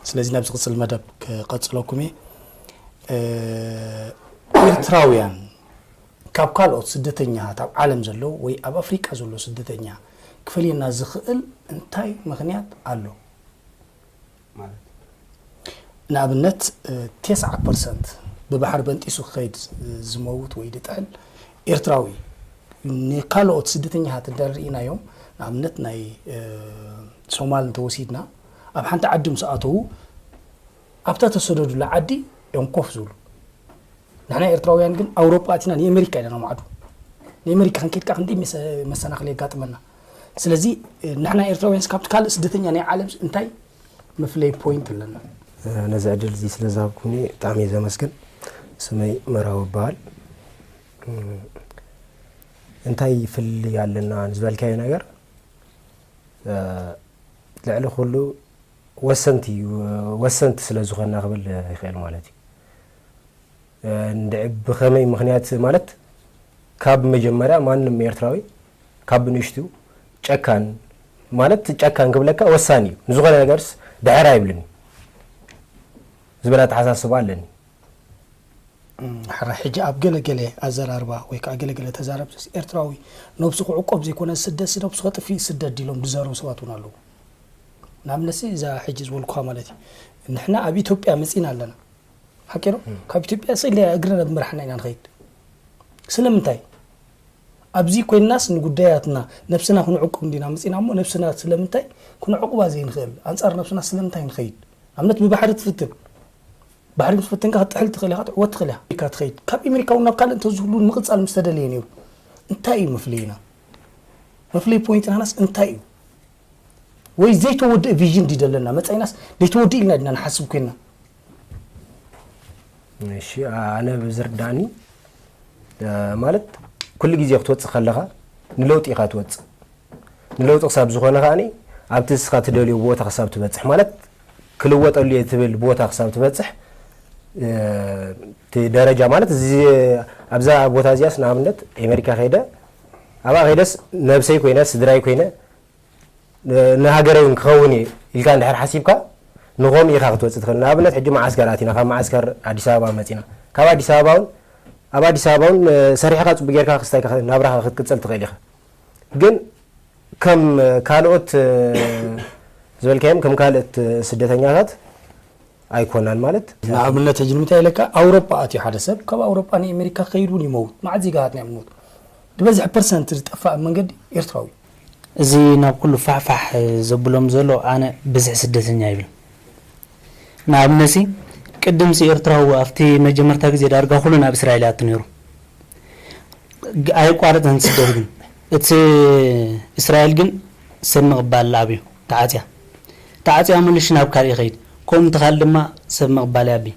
ስለዚ ናብ ዝቕጽል መደብ ክቐጽለኩም እየ። ኤርትራውያን ካብ ካልኦት ስደተኛታት ኣብ ዓለም ዘለዉ ወይ ኣብ ኣፍሪቃ ዘሎ ስደተኛ ክፈልየና ዝኽእል እንታይ ምኽንያት ኣሎ? ንኣብነት፣ ተስዓ ፐርሰንት ብባሕሪ በንጢሱ ክኸይድ ዝመውት ወይ ዝጥሕል ኤርትራዊ። ንካልኦት ስደተኛታት እንተሪኢናዮም፣ ንኣብነት ናይ ሶማል እንተወሲድና፣ ኣብ ሓንቲ ዓዲ ምስ ኣተዉ ኣብታ ተሰደዱላ ዓዲ እዮም ኮፍ ዝብሉ። ንሕና ኤርትራውያን ግን ኣውሮጳ ኣቲና ንኤመሪካ ኢና ነማዕዱ። ንኤመሪካ ክንከይድ ከዓ ክንደይ መሰ- መሰናኽል የጋጥመና። ስለዚ ንሕና ኤርትራውያንስ ካብቲ ካልእ ስደተኛ ናይ ዓለም እንታይ መፍለይ ፖይንት ኣለና? ነዚ ዕድል እዚ ስለ ዝሃብኩምኒ ብጣዕሚ እየ ዘመስግን። ስመይ መራዊ ይበሃል። እንታይ ይፍልይ ኣለና ንዝበልካዮ ነገር ልዕሊ ኩሉ ወሰንቲ እዩ፣ ወሰንቲ ስለ ዝኾንና ክብል ይኽእል ማለት እዩ። እንድዒ ብኸመይ ምኽንያት ማለት ካብ መጀመርያ ማንም ኤርትራዊ ካብ ብንእሽቱ ጨካን ማለት ጨካን ክብለካ ወሳኒ እዩ። ንዝኾነ ነገርስ ድሕር ኣይብልን እዩ ዝብል ኣተሓሳስባ ኣለኒ። ሕራ ሕጂ ኣብ ገለ ገለ ኣዘራርባ ወይ ከዓ ገለ ገለ ተዛረብትስ ኤርትራዊ ነብሱ ክዕቆብ ዘይኮነ ስደት ነብሱ ከጥፍእ ይስደድ ኢሎም ዝዛረቡ ሰባት እውን ኣለዉ። ንኣብነትሲ እዛ ሕጂ ዝበልኩኻ ማለት እዩ። ንሕና ኣብ ኢትዮጵያ መጺና ኣለና። ሓቂ ዶ? ካብ ኢትዮጵያ ስኢልና እግርና ብምርሓና ኢና ንኸይድ። ስለምንታይ? ኣብዚ ኮይንናስ ንጉዳያትና ነብስና ክንዕቁብ እንዲና መጺና እሞ ነብስና ስለምንታይ ክንዕቁባ ዘይንኽእል? ኣንጻር ነብስና ስለምንታይ ንኸይድ? ኣብነት ብባሕሪ ትፍትን። ባሕሪ ምስ ፈተንካ ክትጥሕል ትኽእል ኢኻ፣ ክትዕወት ትኽእል ኢኻ። ኢካ ትኸይድ። ካብ ኣሜሪካ እውን ናብ ካልእ እንተዝህሉ ንምቕጻል ምስ ተደለየ ነይሩ። እንታይ እዩ መፍለይና? መፍለይ ፖይንትናናስ እንታይ እዩ? ወይ ዘይተወድእ ቪዥን ድዩ ዘለና? መጻኢናስ ዘይተወድእ ኢልና ድና ንሓስብ ኮይንና? እሺ፣ ኣነ ብዝርዳእኒ፣ እ፣ ማለት ኩሉ ግዜ ክትወጽእ ከለኻ ንለውጢ ኢኻ ትወጽእ። ንለውጢ ክሳብ ዝኾነ ከኣኒ ኣብቲ ንስኻ ትደልዮ ቦታ ክሳብ ትበጽሕ፣ ማለት ክልወጠሉ እየ ትብል ቦታ ክሳብ ትበጽሕ፣ እ፣ እቲ ደረጃ ማለት እዚ ኣብዛ ቦታ እዚኣስ ንኣብነት ኣሜሪካ ከይደ ኣብኣ ከይደስ ነብሰይ ኮይነ ስድራይ ኮይነ ን-፣ ንሃገረይ እውን ክኸውን እየ ኢልካ እንድሕር ሓሲብካ ንኸምኡ ኢኻ ክትወጽእ ትኽእል። ንኣብነት ሕጂ መዓስከር ኣቲና፣ ካብ መዓስከር ኣዲስ ኣበባ መጺና። ካብ ኣዲስ ኣበባ እውን፣ ኣብ ኣዲስ ኣበባ እውን፣ እ፣ ሰሪሕኻ ጽቡቅ ጌርካ ክስታይካ ናብራኻ ክትቅጽል ትኽእል ኢኻ። ግን ከም ካልኦት፣ እ፣ ዝበልካዮም ከም ካልኦት፣ እ፣ ስደተኛታት ኣይኮናን ማለት። ንኣብነት ሕጂ ንምንታይ ኢለካ ኣውሮጳ ኣትዩ ሓደ ሰብ ካብ ኣውሮጳ ንኣሜሪካ ክኸይድ እውን ይመውት። መዓት ዜጋታትና እዮም ዝመውቱ። ዝበዝሕ ፐርሰንት ዝጠፋእ መንገዲ ኤርትራዊ። እዚ ናብ ኩሉ ፋሕፋሕ ዘብሎም ዘሎ ኣነ ብዝሒ ስደተኛ ይብል። ንኣብነትሲ ቅድምሲ ኤርትራዊ ኣብቲ መጀመርታ ግዜ ዳርጋ ኩሉ ናብ እስራኤል ይኣቱ ነይሩ። ግ-፣ ኣየቋረጸን ስደት ግን። እቲ እስራኤል ግን ሰብ ምቕባል ኣብዩ ተዓጽያ። ተዓጽያ መሊሹ ናብ ካልእ ይኸይድ። ከምኡ እንተኻል ድማ ሰብ ምቕባል ይኣቢ።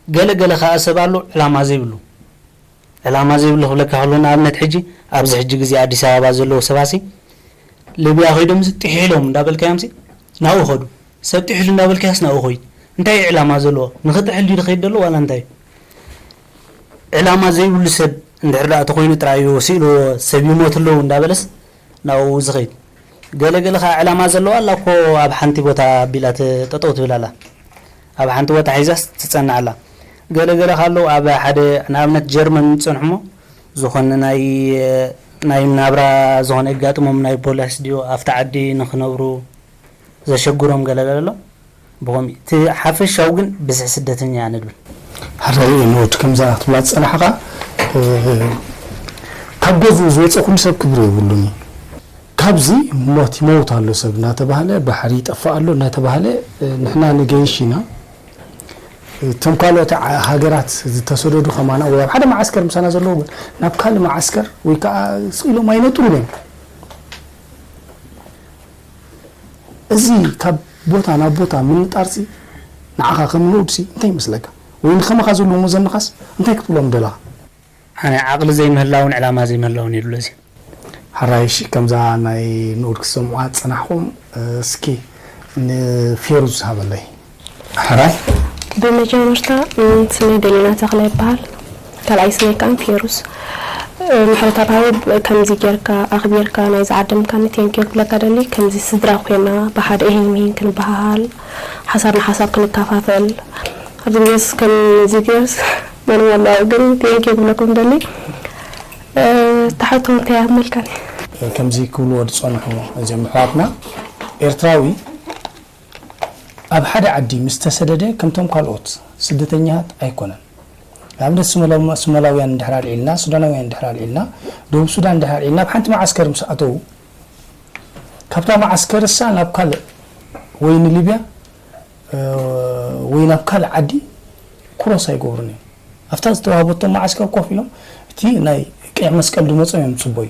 ገለ ገለ ከኣ ሰብ ኣሎ ዕላማ ዘይብሉ። ዕላማ ዘይብሉ ክብለካ ከሎ ንኣብነት ሕጂ ኣብዚ ሕጂ ግዜ ኣዲስ ኣበባ ዘለዉ ሰባሲ ሊብያ ከይዶምሲ ጥሒሎም እንዳበልካዮምሲ ናብኡ ይኸዱ። ሰብ ጥሒሉ እንዳበልካዮስ ናብኡ ይኸይድ። እንታይ እዩ ዕላማ ዘለዎ? ንኽጥሕል ድዩ ዝኸይድ ዘሎ ዋላ እንታይ እዩ? ዕላማ ዘይብሉ ሰብ እንድሕር ደኣ ተኾይኑ ጥራይ እዩ ስኢልዎ ሰብ ይሞት ኣለዉ እንዳበለስ ናብኡ ዝኸይድ። ገለ ገለ ኸዓ ዕላማ ዘለዋ ኣላ እኮ ኣብ ሓንቲ ቦታ ኣቢላ ት-፣ ጠጠው ትብል ኣላ። ኣብ ሓንቲ ቦታ ሒዛስ ትጸንዕ ኣላ። ገለ ገለ ኸ ኣለዉ ኣብ ሓደ ንኣብነት ጀርመን ዝጸንሑ እሞ ዝኾነ ናይ፣ ናይ ናብራ ዝኾነ የጋጥሞም ናይ ፖሊስ ድዩ ኣብቲ ዓዲ ንኽነብሩ ዘሸግሮም ገለ ገለ ኣሎ። ብኸምኡ እቲ ሓፈሻዊ ግን ብዝሒ ስደተኛ ኢና ንብል። ሕራይ እየ ንወድ ከምዛ ክትብላ ዝጸናሕኻ፣ እ፣ ካብ ገዝኡ ዝወጸ ኩሉ ሰብ ክብሪ የብሉን እዩ። ካብዚ ሞት ይመውት ኣሎ ሰብ እናተባህለ፣ ባሕሪ ይጠፍእ ኣሎ እናተባህለ፣ እ፣ ንሕና ንገይሽ ኢና። እቶም ካልኦት ዓ- ሃገራት ዝተሰደዱ ከማና ወይ ኣብ ሓደ መዓስከር ምሳና ዘለዉ እውን ናብ ካልእ መዓስከር ወይ ከዓ ስኢሎም ኣይነጥሩን እዮም። እዚ ካብ ቦታ ናብ ቦታ ምንጣርሲ ንዓኻ ከም ንኡድሲ እንታይ ይመስለካ? ወይ ንከማኻ ዘለዉ መዘንኻስ እንታይ ክትብሎም ደለኻ? ኣነ ዓቕሊ ዘይምህላውን ዕላማ ዘይምህላውን እዩ ድሎ እዚ። ሕራይ እሺ፣ ከምዛ ናይ ንኡድ ክትሰምዑዋ ዝጸናሕኩም፣ እስኪ ንፌሩዝ ሃበለይ። ሕራይ። ብመጀመርታ ስመይ ደሊና ተኽለ ይበሃል። ካልኣይ ስመይ ከዓ ፌሩዝ። ምሕረት ኣብሃዊ ከምዚ ጌርካ ኣኽቢርካ ናይ ዝዓደምካኒ ቴንኪ ክብለካ ደሊ። ከምዚ ስድራ ኮይና ብሓደ ይህን ምሂን ክንበሃሃል ሓሳብ ንሓሳብ ክንከፋፈል ኣብዚ ግዜስ ከምዚ ግዜስ መን ወላው ግን ቴንኪ ክብለኩም ደሊ። ተሓቶ እንታይ ኣመልካኒ? ከምዚ ክብልዎ ዝጸንሑ እዚኦም ኣሕዋትና ኤርትራዊ ኣብ ሓደ ዓዲ ምስ ተሰደደ ከምቶም ካልኦት ስደተኛታት ኣይኮነን። ንኣብነት ሶማላውያን እንድሕር ኣልዒልና፣ ሱዳናውያን እንድሕር ኣልዒልና፣ ደቡብ ሱዳን እንድሕር ኣልዒልና ኣብ ሓንቲ መዓስከር ምስ ኣተዉ ካብታ መዓስከር እሳ ናብ ካልእ ወይ ንሊብያ ወይ ናብ ካልእ ዓዲ ክሮስ ኣይገብሩን እዮም። ኣብታ ዝተዋህበቶም መዓስከር ኮፍ ኢሎም እቲ ናይ ቀይሕ መስቀል ዝመጾም እዮም ዝጽበዩ።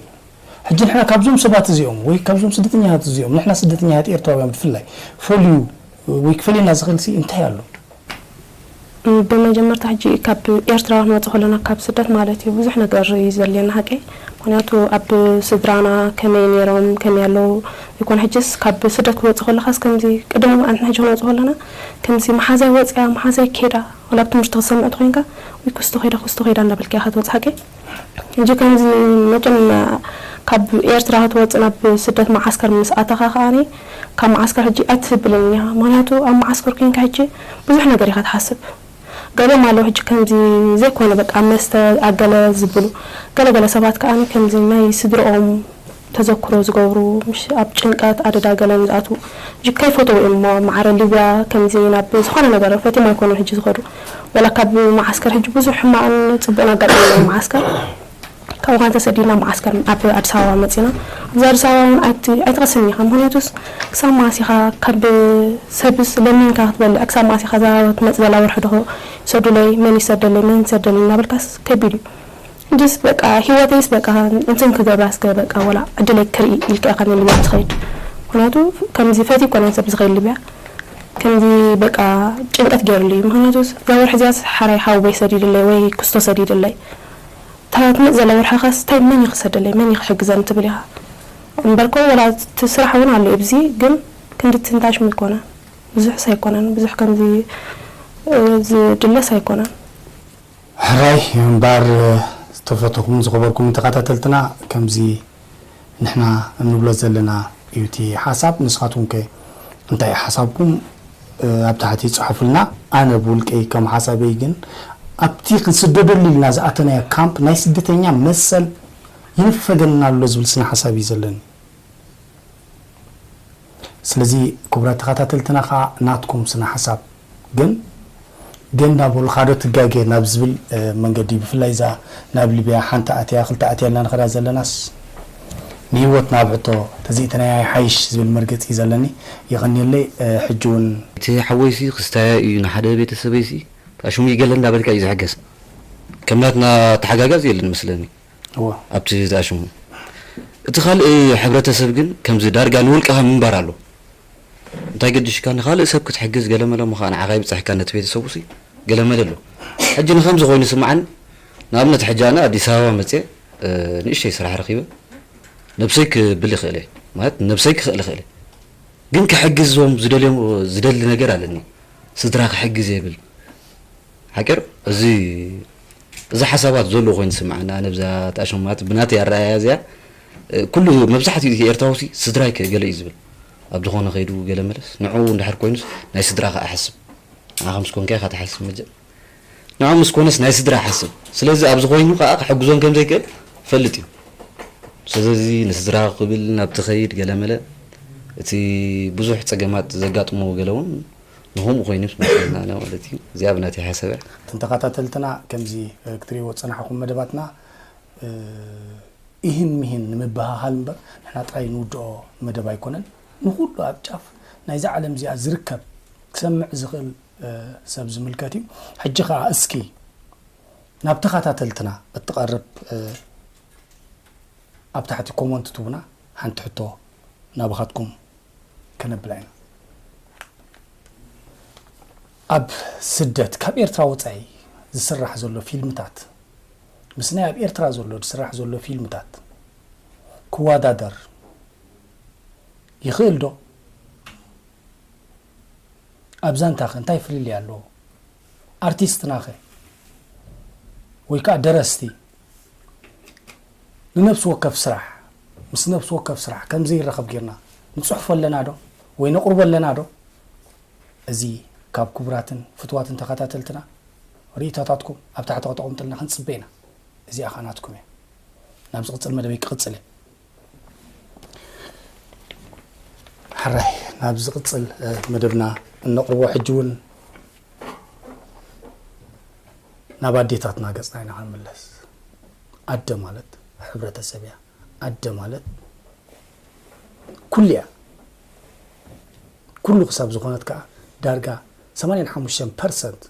ሕጂ ንሕና ካብዞም ሰባት እዚኦም ወይ ካብዞም ስደተኛታት እዚኦም ንሕና ስደተኛታት ኤርትራውያን ብፍላይ ፈልዩ ወይ ክፈልየና ዝኽእል ሲ እንታይ ኣሎ? ብመጀመርታ ሕጂ ካብ ኤርትራ ክንመጽእ ከለና ካብ ስደት ማለት እዩ ብዙሕ ነገር እዩ ዘድልየና ሓቀይ። ምክንያቱ ኣብ ስድራና ከመይ ነይሮም ከመይ ኣለዉ ይኮን ሕጅስ ካብ ስደት ክወጽእ ከለኻስ ከምዚ ቅድም ኣንትና ሕጂ ክንወጽእ ከለና ከምዚ መሓዛይ ወፅያ መሓዛይ ከይዳ ወላ ኣብ ትምህርቲ ክሰምዕ ተኮይንካ ወይ ክስቶ ከይዳ ክስቶ ከይዳ እንዳበልካ ኢኻ ትወፅእ ሓቀይ። ሕጂ ከምዚ መቸም ካብ ኤርትራ ክትወፅእ ናብ ስደት መዓስከር ምስ ኣተኻ ከኣኒ ካብ መዓስከር ሕጂ ኣይትህብልን እኒኻ። ምክንያቱ ኣብ መዓስከር ኮይንካ ሕጂ ብዙሕ ነገር ኢኻ ትሓስብ። ገሎም ኣለዉ ሕጂ ከምዚ ዘይኮነ በቃ መስተ ኣገለ ዝብሉ ገለገለ ሰባት ከኣኒ ከምዚ ናይ ስድርኦም ተዘክሮ ዝገብሩ ምሽ ኣብ ጭንቀት ኣደዳ ገለን ዝኣትዉ ሕጂ ከይፈተዉ እዮም እሞ ማዕረ ሊብያ ከምዚ ናብ ዝኾነ ነገር ፈትዮም ኣይኮኑን ሕጂ ዝኸዱ። ወላ ካብ መዓስከር ሕጂ ብዙሕ ሕማቕን ፅቡቕን ኣጋጣሚ ናይ መዓስከር ካብኡ ከዓ ተሰዲድና መዓስከር ኣብ ኣዲስ ኣበባ መፂና ኣብዚ ኣዲስ ኣበባ እውን ኣይት- ኣይትቐስን ኢኻ ምክንያቱስ ክሳብ መዓስ ኢኻ ካብ ሰብስ ለሚንካ ክትበልዕ ክሳብ መዓስ ኢኻ እዛ ትመፅእ ዘላ ወርሒ ዶ ይሰዱለይ መን ይሰደለይ መን ይሰደለይ እናበልካስ ከቢድ እዩ እንድስ በቃ ሂወተይስ በቃ እንትን ክገብራ እስከ በቃ ወላ ዕድለይ ክርኢ ኢልካ ኢኻ ንልብያ ትኸይድ ምክንያቱ ከምዚ ፈትዩ ኮነን ሰብ ዝኸይድ ልብያ ከምዚ በቃ ጭንቀት ገይሩሉ እዩ ምክንያቱ እዛ ወርሒ እዚኣስ ሓራይ ሓውቦይ ሰዲድለይ ወይ ክስቶ ሰዲድለይ እታ ትመፅእ ዘላ ወርሒ ኸስ እንታይ መን እዩ ክሰደለይ መን እዩ ክሕግዘኒ ትብል ኢኻ እምበርኮ ወላ እቲ ስራሕ እውን ኣሎ ኣብዚ ግን ክንዲ ትንታሽም ኣይኮነን ብዙሕስ ኣይኮነን ብዙሕ ከምዚ ዝድለስ ኣይኮነን ሕራይ እምባር ዝተፈተኹምን ዝኸበርኩምን ተኸታተልትና ከምዚ ንሕና እንብሎ ዘለና እዩ እቲ ሓሳብ ንስኻትኩም ከ እንታይ ሓሳብኩም ኣብ ታሕቲ ይፅሐፉልና ኣነ ብውልቀይ ከም ሓሳበይ ግን ኣብቲ ክንስደደሉ ኢልና ዝኣተናዮ ካምፕ ናይ ስደተኛ መሰል ይንፈገልና ኣሎ ዝብል ስነ ሓሳብ እዩ ዘለኒ ስለዚ ክቡራት ተኸታተልትና ከዓ ናትኩም ስነ ሓሳብ ግን ግን ናብ ወልኻዶ ትጋገ ናብ ዝብል መንገዲ ብፍላይ እዛ ናብ ሊብያ ሓንቲ ኣትያ ክልተ ኣትያ ኢልና ንኸዳ ዘለናስ ንህይወትና ኣብ ሕቶ ተዘይተናያ ይሓይሽ ዝብል መርገፂ እዩ ዘለኒ የቐንየለይ ሕጂ እውን እቲ ሓወይሲ ክስታያ እዩ ንሓደ ቤተሰበይሲ ኣሽሙ ይገለ እንዳበልካ እዩ ዝሕገዝ ከም ናትና ተሓጋጋዝ የለን መስለኒ እወ ኣብቲ ዝኣሽሙ እቲ ካልእ ሕብረተሰብ ግን ከምዚ ዳርጋ ንውልቅኻ ምንባር ኣሎ እንታይ ገድሽካ ንኻልእ ሰብ ክትሕግዝ ገለመለ እሞ ከዓ ንዓኻ ይብፅሐካ ነቲ ቤተሰቡ ሲ ገለመለ ኣሎ ሕጂ ንከምዚ ኮይኑ ስምዓኒ ንኣብነት ሕጂ ኣነ ኣዲስ ኣበባ መፅየ ንእሽተይ ስራሕ ረኪበ ነብሰይ ክብል ይኽእል እየ ማለት ነብሰይ ክኽእል ይኽእል እየ ግን ክሕግዞም ዝደልዮም ዝደሊ ነገር ኣለኒ ስድራ ክሕግዝ የብል ሓቂር እዚ እዚ ሓሳባት ዘሎ ኮይኑ ስምዓኒ ኣነ ብዛ ተኣሸማት ብናተይ ኣረኣያ እዚኣ ኩሉ መብዛሕትኡ እቲ ኤርትራዊ ሲ ስድራይ ከ ገለ እዩ ዝብል ኣብ ዝኾነ ከይዱ ገለ መለስ ንዕኡ እንድሕር ኮይኑስ ናይ ስድራኻ ኣሕስብ ንዓኻ ምስ ኮንካ ኢኻ ትሓስብ መጀ ንዕኡ ምስ ኮነስ ናይ ስድራ ሓስብ ስለዚ ኣብዚ ኮይኑ ከዓ ክሕግዞም ከም ዘይክእል ፈልጥ እዩ ስለዚ ንስድራ ክብል ናብቲ ከይድ ገለ መለ እቲ ብዙሕ ፀገማት ዘጋጥሞ ገለ እውን ንኸምኡ ኮይኑ ስምዓና ማለት እዩ እዚኣ ብናተይ ሓሳብ እያ እቶም ተኸታተልትና ከምዚ ክትሪእዎ ዝፀናሕኹም መደባትና ኢህን ሚህን ንምብህሃል እምበር ንሕና ጥራይ ንውድኦ መደብ ኣይኮነን ንኹሉ ኣብ ጫፍ ናይዛ ዓለም እዚኣ ዝርከብ ክሰምዕ ዝኽእል ሰብ ዝምልከት እዩ። ሕጂ ኸዓ እስኪ ናብ ተኸታተልትና እትቐርብ ኣብ ታሕቲ ኮመንት ትቡና ሓንቲ ሕቶ ናባኻትኩም ከነብላ ኢና። ኣብ ስደት ካብ ኤርትራ ወጻኢ ዝስራሕ ዘሎ ፊልምታት ምስ ናይ ኣብ ኤርትራ ዘሎ ዝስራሕ ዘሎ ፊልምታት ክወዳደር ይኽእል ዶ? ኣብ ዛንታኸ እንታይ ፍልልይ ኣለዎ? ኣርቲስትናኸ ወይ ከዓ ደረስቲ ንነብሲ ወከፍ ስራሕ ምስ ነብሲ ወከፍ ስራሕ ከምዚ ይረኸብ ጌርና ንጽሕፎ ኣለና ዶ ወይ ነቕርቦ ኣለና ዶ? እዚ ካብ ክቡራትን ፍትዋትን ተኸታተልትና ርእይቶታትኩም ኣብ ታሕቲ ከተቐምጥልና ክንጽበ ኢና። እዚኣ ኸኣ ናትኩም እያ። ናብ ዝቕጽል መደበይ ክቕጽል እየ። ሕራይ ናብ ዝቕጽል መደብና እነቕርቦ ሕጂ እውን ናብ ኣዴታትና ገጽና ኢና ክንምለስ። ኣደ ማለት ሕብረተሰብ እያ። ኣደ ማለት ኩሉ እያ። ኩሉ ክሳብ ዝኾነት ከዓ ዳርጋ ሰማንያን ሓሙሽተን ፐርሰንት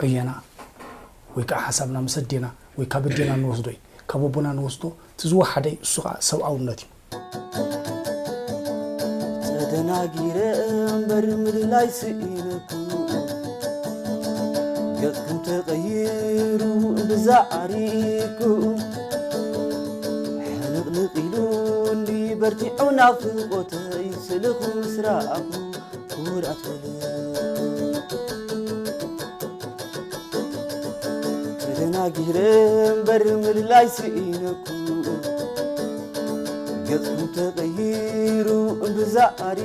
ዕዮና ወይ ከዓ ሓሳብና ምስ ኣዴና ወይ ካብ ኣዴና ንወስዶ እዩ። ካብ ኣቦና ንወስዶ እቲ ዝወሓደ እዩ። እሱ ከዓ ሰብኣውነት እዩ። ተደናጊረ እምበር ምልላይ ስኢነኩ፣ ገጽኩም ተቐይሩ ብዛዕሪኩ፣ ሕንቕንቕ ኢሉ እንዲ በርቲዑ ናፍቖተይ ስልኹ ምስ ረኣኹ ኩራት በለ። ተደናጊረ እምበር ምልላይ ስኢነኩ፣ ገጽኩም ተቐይሩ ብዛዕሪ